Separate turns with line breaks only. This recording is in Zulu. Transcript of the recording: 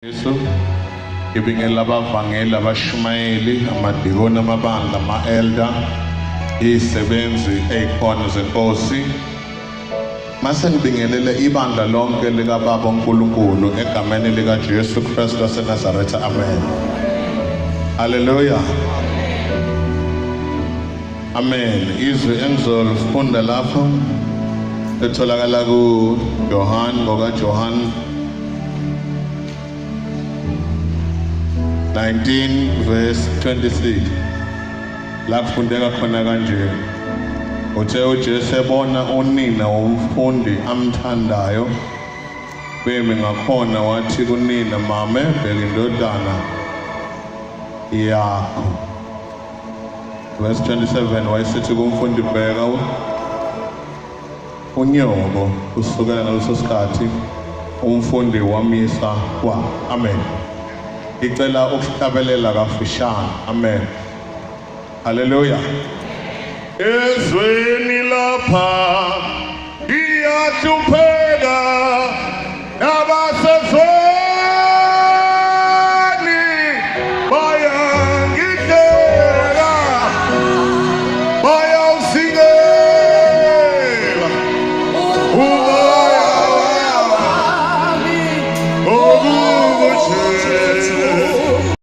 Jesu ngibingelela abavangeli, abashumayeli, amadikoni amabandla, ama-elder, izisebenzi ezikhona zenkosi. Mase ngibingelele ibandla lonke likaBaba uNkulunkulu egameni likaJesu Kristu waseNazaretha. Amen. Haleluya. Amen. Izwi engizolifunda lapha litholakala kuJohn ngokaJohn 19 verse 26 la kufundeka khona kanje. Uthe uJesu ebona unina womfundi amthandayo bemi ngakhona, wathi kunina, mame, bheka indodana yakho. Verse 27 wayesithi kumfundi, bheka unyoko. Kusukela ngaleso sikhathi umfundi wamisa kwa. Amen. Ngicela ukuhlabelela kafushane. Amen. Haleluya. Ezweni laphakade.